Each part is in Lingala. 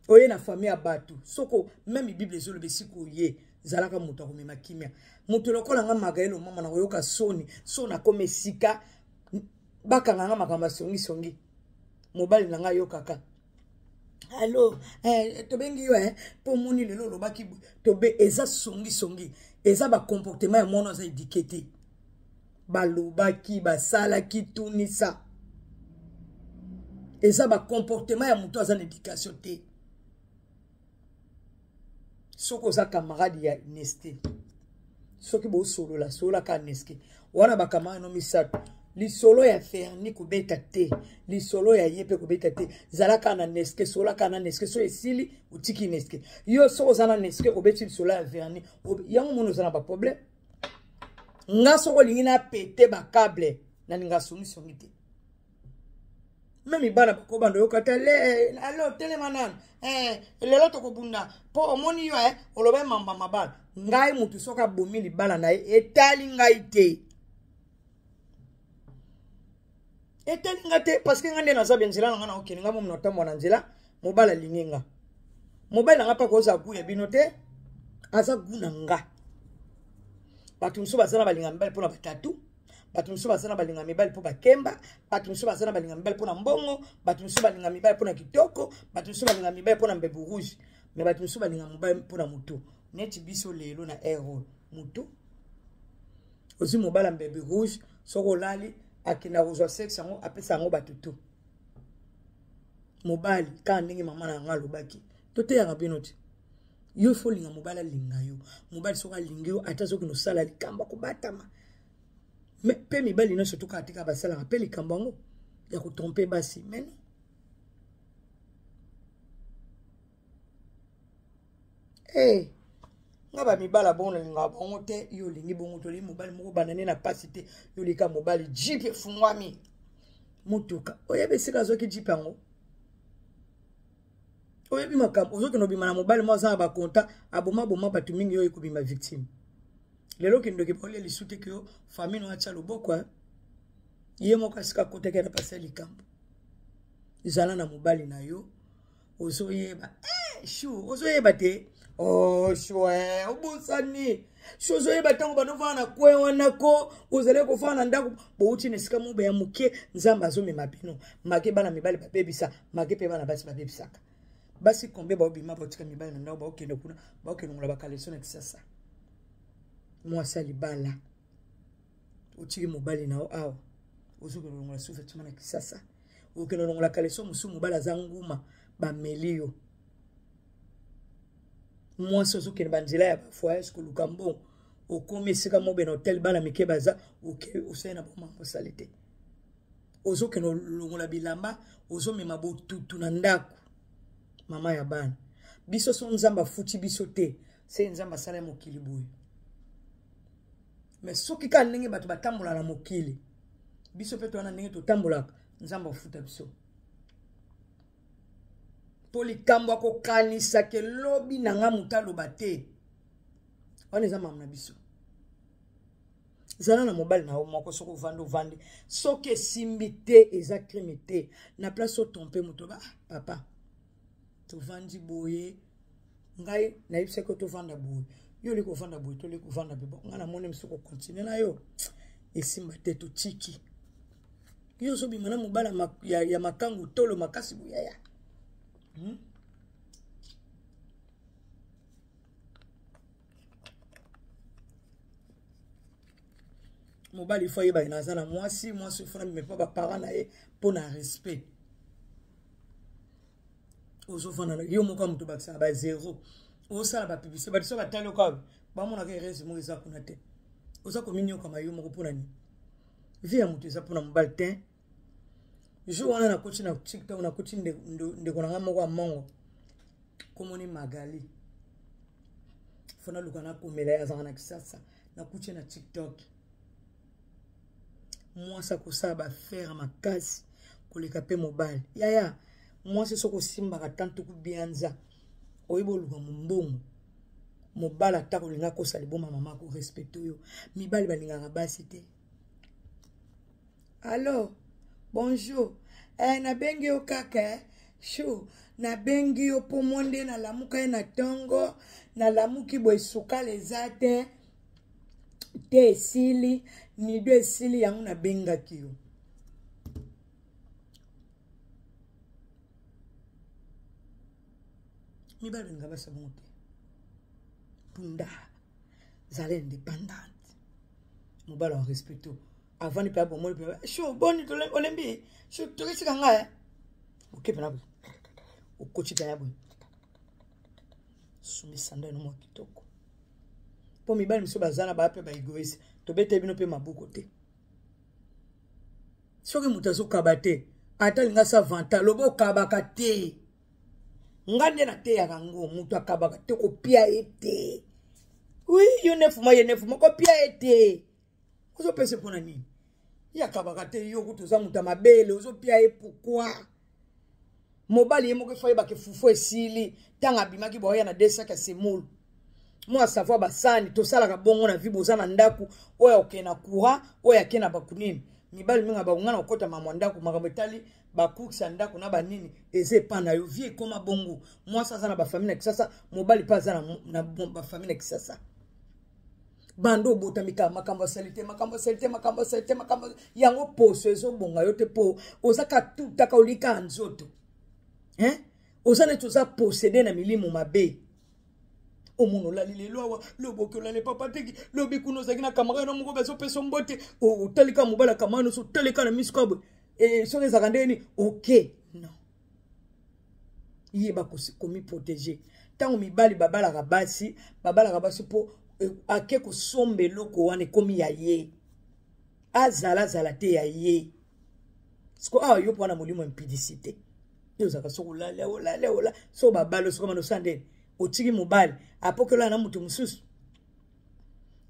Oye na famille ya bato, soko meme Bible ezoloba esika oye, zalaka moto akomema kimia. Moto lokola nga Magaelo mama na koyoka soni, so nakoma esika bakanga nga makambo ya songisongi. Mobali na nga ayokaka. Allo, tobengi yo mpo omoni lelo olobaki tobe eza songisongi, eza ba comportement ya mwana aza éduqué te. Balobaki, basalaki, tunisa. Eza ba comportement ya moto aza na éducation te. Soki oza camarade ya Neste, soki bosolola, sololaka Neste. Wana ba camarade no misato. Lisolo ya Ferni kobeta te, lisolo ya ye pe kobeta te. Zalaka na Neste, sololaka na Neste, so esili otiki Neste. Yo soki oza na Neste obeti lisolo ya Ferni, yango mona oza na ba problème. Nga soki olingi na pete ba câble, nalinga songi songi te. Meme bana bakobanda oyoka te, le alo telema nanu, lelo tokobunda po omoni yo, oloba mamba mabala. Ngai mutu soki abomi libala na ye etali ngai te. Etali nga te parce que nga nde naza be nzela na nga na okende nga momo na tambola na nzela, mobali alingi nga. Mobali na nga mpe akozala gu ya bino te, aza gu na nga. Bato mosusu baza na balinga mibali mpona batatu, bato mosusu baza na balinga mibali mpo bakemba, bato mosusu baza na balinga mibali mpona mbongo, bato mosusu balinga mibali mpona kitoko, bato mosusu balinga mibali mpona mbebu rouge, mais bato mosusu balinga mobali mpona motu. Neti biso lelo na air oyo, motu ozwi mobali ya mbebu rouge, soki olali akenda kozwa sexe yango apesa yango bato tu. Mobali kaka ndenge mama na yango alobaki, toteyaka bino te. Yo faut olinga mobali alinga yo. Mobali soki alingi yo, ata soki nosala likambo akobatama. Mais pe mibali nyonso toka atika basalaka pe likambo yango ya kotrompe basi. Mais non. Hey, nga ba mibala bongo nalingaka bango te. Yo olingi bongo, tolingi mobali moko banda nde na pasi te. Yo olika mobali jeep efungwami motuka, oyebi esika azwaki jeep yango, oyebi makambo ozokende obima na mobali moko aza na bakonta, abomaboma bato mingi, oyo ekobima victime. Lelo kindoki baolia lisu te ke yo famille no atia loboko, ye moko asika akotaki na pasi ya likambo. Zala na mobali na yo, ozoyeba shu, ozoyeba te, oh shu, obosani shu, ozoyeba ntango banofana na kwe wana ko ozali kofana na ndako, bouti na esika mobe ya moke, Nzambe azomema bino. Make bana mibali babebisa, make mpe bana basi babebisaka. Basi kombe baobima baotika mibali na ndako, baokende kuna, baokende ngola bakaleso na Kisasa. Mwasi ya libala otiki mobali na yo awa, ozokende longola sufa tima na Kisasa, okende longola kaleso mosusu, mobali aza nguma, bameli yo. Mwasi ozokende banzela ya bavoyage koluka mbongo, okomi esika mobe na hotel, bana mike baza, oke osali na bomambo osali te, ozokende olongola bilamba, ozomema botutu na ndako. Mama ya bana, biso so Nzambe afuti biso te, se Nzambe asala ya mokili boye. Mais soki kaka ndenge bato batambola na mokili, biso mpe towana ndenge totambolaka, Nzambe afuta biso. Po likambo ya kokanisa ke lobi na nga moto aloba te, wana eza mama na biso. Zala na mobali na yo moko, soki ovandi ovandi, soki esimbi te eza crime te. Na place otrompe moto, ba papa tovandi boye, ngai nayebisaki yo tovanda boye, yo oli kovanda boye, toli kovanda boye, ngai namoni mosusu kokontinue na yo esimba te, totiki yo ozobima na mobali ya makangu tolo makasi boyaya. Mobali fo ayebaki na aza na mwasi, mwasi fo na mema ba parents na ye mpo na respect. Ozofanda yo moko ya moto bakisaka ba zero, osala ba publicité, bato so batali oka bamonaka erreur moko eza kuna te, oza kominyokama yo moko mpona nini? Vie ya moto eza mpona mobali te. Jour wana nakoti na TikTok, nakoti ndeko na nga moko ya mongo komoni Magali, fo naluka nakomela ye, azalaka na Kisasa. Nakuti na TikTok mwasi akosala bafere makasi koleka mpe mobali. Yaya mwasi soki osimbaka tantuku bianza, oyebi oluka mombongo, mobali ata kolinga kosa liboma, mama akorespecte yo. Mibali balingaka basi te. Allo, bonjour, nabengi yo kaka. Chou, nabengi yo mpo mwa nde nalamuka ye na ntongo, nalamuki boye sukala eza te, te esili, nido esili, yango nabengaki yo. Mibali balinga basi bongo te. Punda, zala indépendante. Mobali wa respecte avandi mpe abomoli mpe sho boni olembi sho tokisika ngai eh. Okepe na boye okoti mpe ya boye sumbi sandale no mwa kitoko mpo mibali mosusu baza na baa mpe baegoïste tobete bino mpe maboko te soki moto azokaba te ata alinga sa vanta loba okabaka te nga nde nateyaka yango moto akabaka te kopia ye te wi yo nefuma ye nefuma kopia ye te ozopesa mpo na nini ye akabaka te yo kutu oza moto ya mabele ozopia ye pourkui mobali ye moko efo ayebaka fufu esili ntango abimaki baoya na desaka ya semoule mwa savoir basani tosalaka bongo na vie boza na ndako oyo akokende na courant oyo ake na bakunini mibali mingi bango ngai na kokota mamwa ndako makambo etali bacourse ya ndako na banini eza epa na yo vie ekoma bongo mwasi aza na bafamille na kisasa mobali mpe aza na bafamille na kisasa banda obotami kaka makambo ya salite makambo ya salite makambo ya salite makambo yango poso ezobonga yo te mpo oza katutaka olika nzoto hein? Oza neti oza posede na milimo mabe omona olali lelo awa loboki olali papa teki lobi kuna ozalaki na camarade na moko bazopesa mbote otali kaka mobali ya camarade nyonso otali kaka na miso kaka boye eh, soki ezalaka ndenge nini oke non yeba komiprotege ntango mibali babalaka basi babalaka basi mpo eh, ake kosomba eloko wana ekomi ya ye azala azala te ya ye siko awa yo mpo wana molimo impudicité yo ozalaka soki olali olali ola so babali osoki mana osala ndeni otiki mobali apoki olala na moto mosusu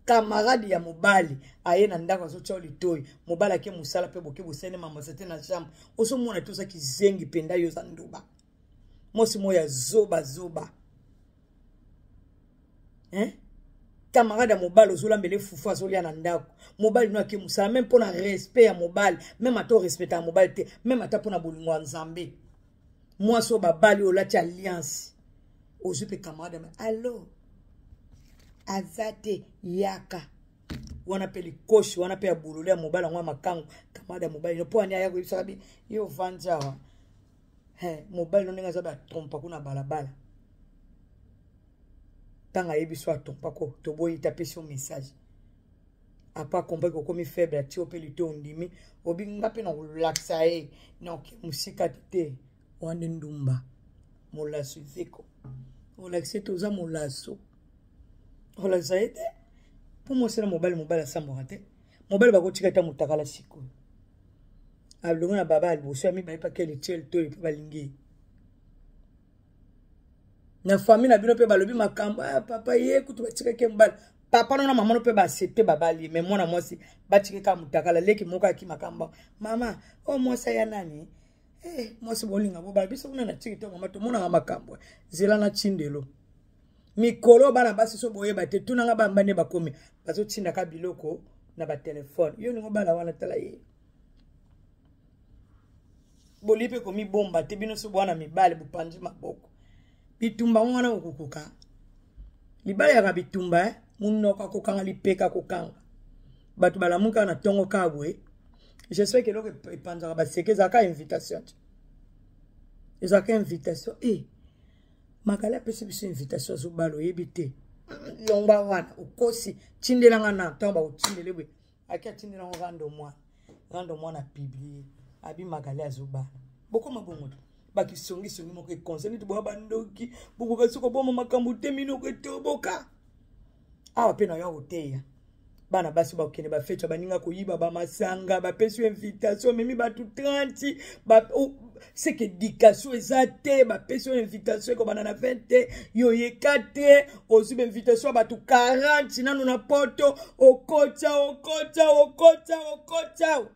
camarade ya mobali aye na ndako azotya litoi mobali ake mosala mpe boke bosene mamasa te na chambre ozomona te oza kizengi mpenza yo oza nduba mwasi moko ya zoba zoba hein? Camarade ya mobali ozolambela fufu azolia na ndako mobali no ake mosala meme mpo na respect ya mobali meme ata orespectaka mobali te meme ata mpo na bolingo ya nzambe mwasi oyo babali oyo olati alliance ozwi mpe camarade ya allo aza te yaka wana mpe likoshi wana mpe ya bolole ya mobali yango ya makango camarade ya mobali no mpo ani aya koyebisaka bi yo ovandi awa mobali no ndenge aza batrompa kuna balabala ntango ayebi so atrompa ko toboyi te apesi yo message apa comprendre okomi faible atie yo mpe lito ondimi obi nga mpe nakolakisa ye naoke mosika te te wana nde ndumba molaso ezeko olakisa ete oza molaso olakisa ye te mpo mwasi na mobali mobali asambwaka te mobali bakotika ata motakala sikoyo alongo na baba ya liboso ya mibale mpe akele tiel toyo mpe balingi ye na famille na bino mpe balobi makambo ah, papa ye kutu batikaki ye mobali papa no na mama no mpe baaccepte babali ye mai mwana mwasi batiki kaka motakala leki moko ayaki makambo mama oyo oh, mwasi aya nani eh, mwasi bolinga bobala biso kuna na tiki to mama tomonaka makambo zela na tindelo mikolo bana basi so boyeba te tunanga bamba nde bakomi bazotindaka biloko na batelefone yo olingo bala wana tala ye boli mpe komibomba te bino so bwana mibale bopanzi maboko bitumba ngo wana okokoka libala yaka bitumba eh? monoko akokanga lipeka akokanga bato balamuka na ntongo kaka boye j'espère ke eloko epanzaka baseke ezalaka invitation te ezalaka invitation e eh, makala apesi biso invitation azobala oyebi te longwa wana okosi tindelanga na ntango bakotindele boye ake atindela ngo rando mwana rando mwana publie abi magali azobala bokoma bongo te bakisongisongi moko ekonse neti boya bandoki bokoka soki koboma makambo te minoko etoboka awa mpe na yo akoteya bana basi bakokende bafeti ya baninga koyiba bamasanga bapesi yo invitation omemi bato 30 ba, oh, seke éducation eza te bapesi yo invitation ekobanda na 20 te yo oyeka te ozwi bainvitation ya bato 40 nanu na poto okotya okotya okotya okotya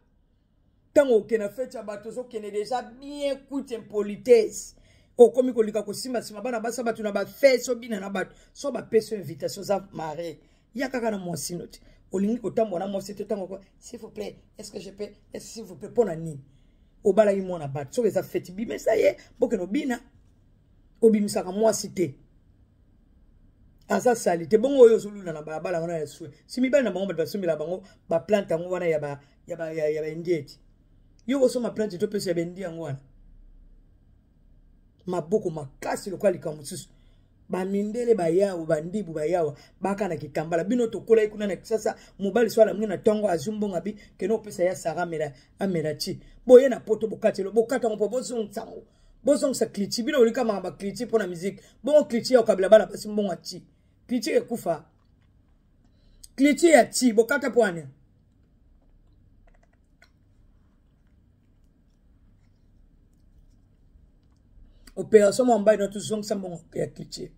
ntango okende na feti ya bato ozokende deja bien kuite impolitesse okomi kolika kosimbasimba bana basi ya bato na bafese obina na bato so bapesi yo invitation oza mare ya kaka na mwasi no te olingi kotambola na mwasi te ntango s'il vous plaît est ce que je peux est ce s'il vous plaît mpo na nini Obalaki mwana bato, soki eza feti bimisa ye, bokende obina. Obimisaka mwasi te, aza sali te. Bongo oyo ozolula na balabala wana ya swe, si mibali na bango bato basombela bango baplante yango wana ya baindie ti yo kosomba plante topesa ya baindie yango wana, maboko makasi lokola likambo mosusu. Bamindele bayawa, bandibu bayawa baka na kitambala. Bino tokolaki kuna na Kisasa, mobali so alamuki na ntongo azwi mbongo abi kende opesa ya Sara amela, amela ti boye na poto bokatelo bokata yango mpo bozongisa yango, bozongisa cliti. Bino bolikamaka bacliti mpo na miziki, bongo cliti ya kokabela bana basi mbongo ya ti, cliti ekufa, cliti ya ti bokata mpo wana. Opération mwa mobali na tozongisa mbongo ya cliti.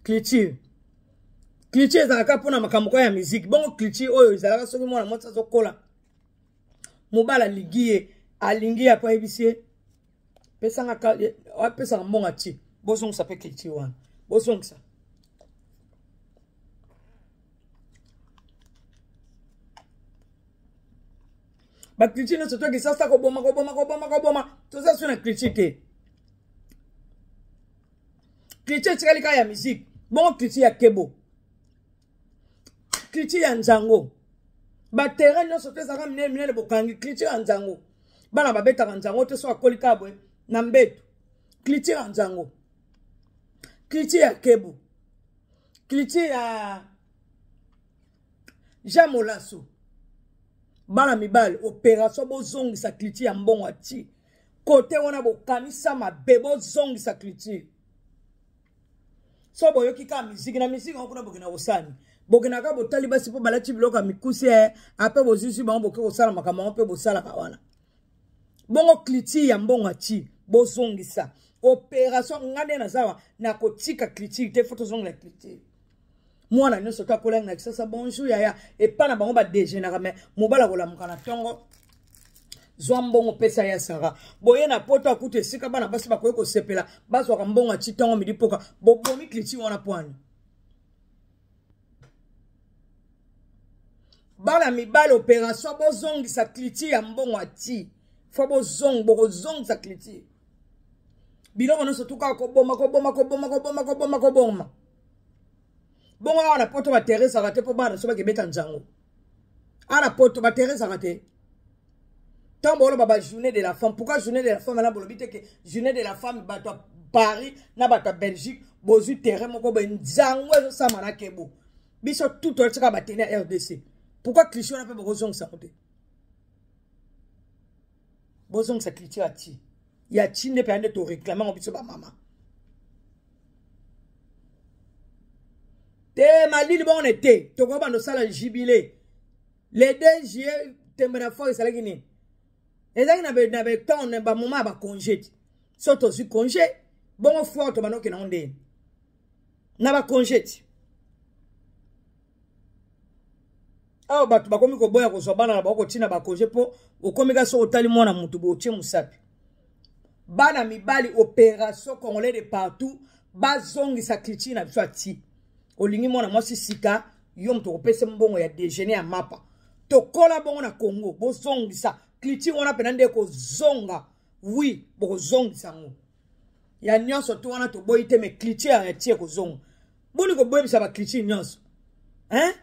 Cliti, cliti ezalaka mpona makambo kwa ya miziki. Bongo cliti oyo ezalaka soki mwana mwasi azokola, mobali alingi ye, alingi ye apo ayebisi ye pesanga, apesaka mbongo ati. Bozongisa mpe cliti wana, bozongisa. Baculture nyonso to Kisasa, koboma, koboma, koboma, koboma. Toza so na culture te. Culture etikali kaka ya musique. Bongo culture ya kebo, culture ya nzango, baterrain nyonso to ezalaka minene minene, bokangi culture ya nzango. Bana babetaka nzango te, so akoli kaka boye na mbeto. Culture ya nzango, culture ya kebo, culture ya Jean Molaso. Bana mibali, opération bozongisa culture ya mbongo ati kote wana, bokanisa mabe, bozongisa culture. So boyoki kaka miziki na miziki yango kuna, bokenda kosani, bokendaka botali basi mpo balati biloko ya mikusi ape bozwizwi bango, boke kosala makambo yango mpe bosalaka wana. Bongo culture ya mbongo ati bozongisa. Opération nga nde nazawa, nakotika culture te, fo tozongela culture. Mwana nyonso to akolaki na Kisasa, bonjour yaya, epa na bango badejeunaka, me mobali akolamuka na ntongo, zwa mbongo pesa ya Sara. Boye na poto akuta esika bana basi bakoki kosepela, bazwaka mbongo ati ntongo midi poka. Bobomi kliti wana pwani. Bana mibali, opération bozongisa kliti ya mbongo ati, fo bozong, bokozongisa kliti. Biloko nyonso tukaka koboma, koboma, koboma, koboma, koboma, koboma. Bongo awa na poto bateresaka te mpo bana so bakebeta nzango. Awa na poto bateresaka te. Ntango boloba ba journée de la femme, pourquoi journée de la femme wana bolobi te ke journée de la femme, bato ya Paris na bato ya Belgique bozwi terrain moko boye, nzango ezosama na kebo, biso tout totika batene ya RDC. Pourquoi cliché wana mpe bokozongisa yango te? Bozongisa cliché ya ti, ya ti nde mpenza nde toreklame yango biso bamama te. Malili bongo ne te, tokobanda osala jubilé le 2 juillet. Tembe na foi ezalaki nini? Ezalaki na beton na bamoment ya bacongé ti so tozwi congé. Bongo foire tobanda okende yango ndeni na bacongé ti awa bato bakomi koboya kozwa bana na bango kotina bacongé, mpo okomi ka soki otali mwana motu boye otie mosapi. Bana mibali, opération congolais de partout bazongisa culture na biso. Ati olingi mwana mwasi sika, yo moto okopesa mbongo ya déjeuner ya mapa. Tokola bongo na Congo. Bozongisa culture wana mpena nde kozonga. Wi, bokozongisa yango ya nyonso to wana toboyi te, mais culture ya ti ekozonga. Boni koboyebisa baculture nyonso, hein?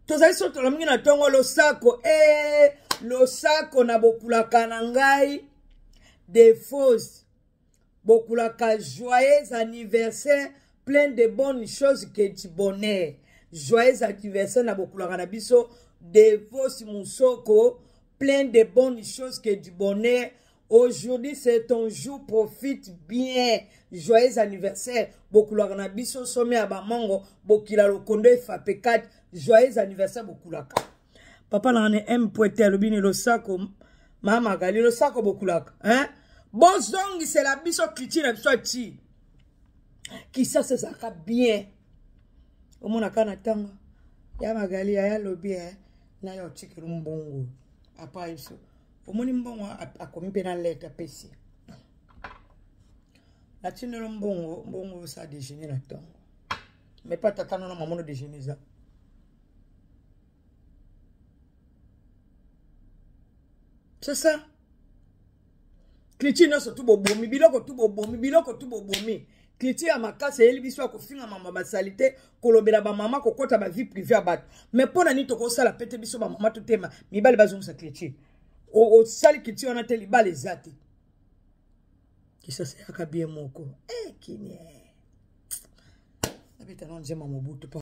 Tozali so tolamuki na ntongo, losako e losako na bokulaka na ngai de fausse bokulaka. Joyeux anniversaire, plein de bonnes choses, que du bonheur. Joyeux anniversaire na bokulaka na biso Devos Musoko, plein de bonnes choses, que du bonheur. Aujourd'hui c'est ton jour, profite bien. Joyeux anniversaire bokulaka na biso some ya bamongo bokila lokondo efape 4. Joyeux anniversaire bokulaka. Papa na ngane m poete alobi ni losako mama gali, losako bokulaka, hein? Bozongisela biso culture na biso ati Kisasa ezalaka bien. Omonaka na ntango ya magali yaya alobi eh, na yo otikeli mbongo apa biso, omoni mbongo akomi mpe na lettre apesi, natindelo mbongo, mbongo osala déjeuner na ntongo, mais pa tata nona mama no déjeuner eza. C'est ça. Culture nyonso tu bobomi, biloko tu bobomi, biloko tu bobomi. Culture ya makasi eyeli biso ya kofinga mama basali te, kolobela bamama, kokɔta ba vie privée ya bato. Mais mpo na nini tokosala pete biso bamama totema mibali bazongisa culture? Osali culture wana te, libala eza te. Kisasa eyaka bien moko. Eh, kinie nabeta na nzema Mobutu.